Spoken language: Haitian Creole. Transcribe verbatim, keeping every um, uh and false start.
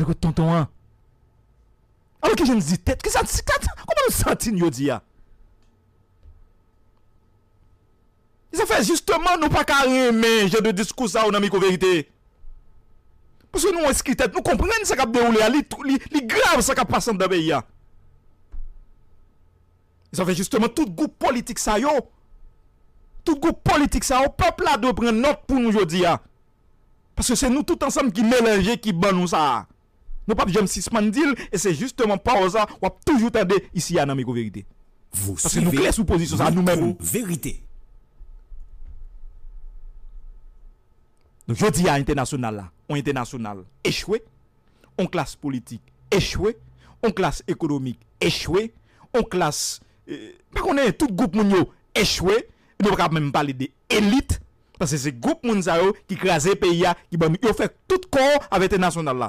Kote tonton an? Alò ki jan n di tèt? Kisa, kisa, kòman nou santi n jodi a? Sa fè jisteman nou pa ka renmen jan de diskou sa yo nan Mikwo Verite. Paske nou enskri tèt, nou konprann sa k ap dewoule a, li, li, li grav sa k ap pase anndan peyi a. Sa fè jisteman tout gwoup politik sa yo, tout gwoup politik sa yo, pèp la dwe pran nòt pou nou jodi a. Paske se nou tout ansanm ki melanje ki ban nou sa a. Nou p ap janm sispann di l, e se jisteman pawòl sa w ap toujou tande isi a nan Mikwo Verite. Paske nou klè sou pozisyon sa a nou menm. Verite. Donk jodi a entènasyonal la, on entènasyonal echwe, on klas politik echwe, on klas ekonomik echwe, on klas, eh, pa konnen, tout gwoup moun yo echwe. Nou pa ka menm pale de elit, paske se gwoup moun sa yo ki kraze peyi a, ki ban nou, yo fè tout kò avèk entènasyonal la.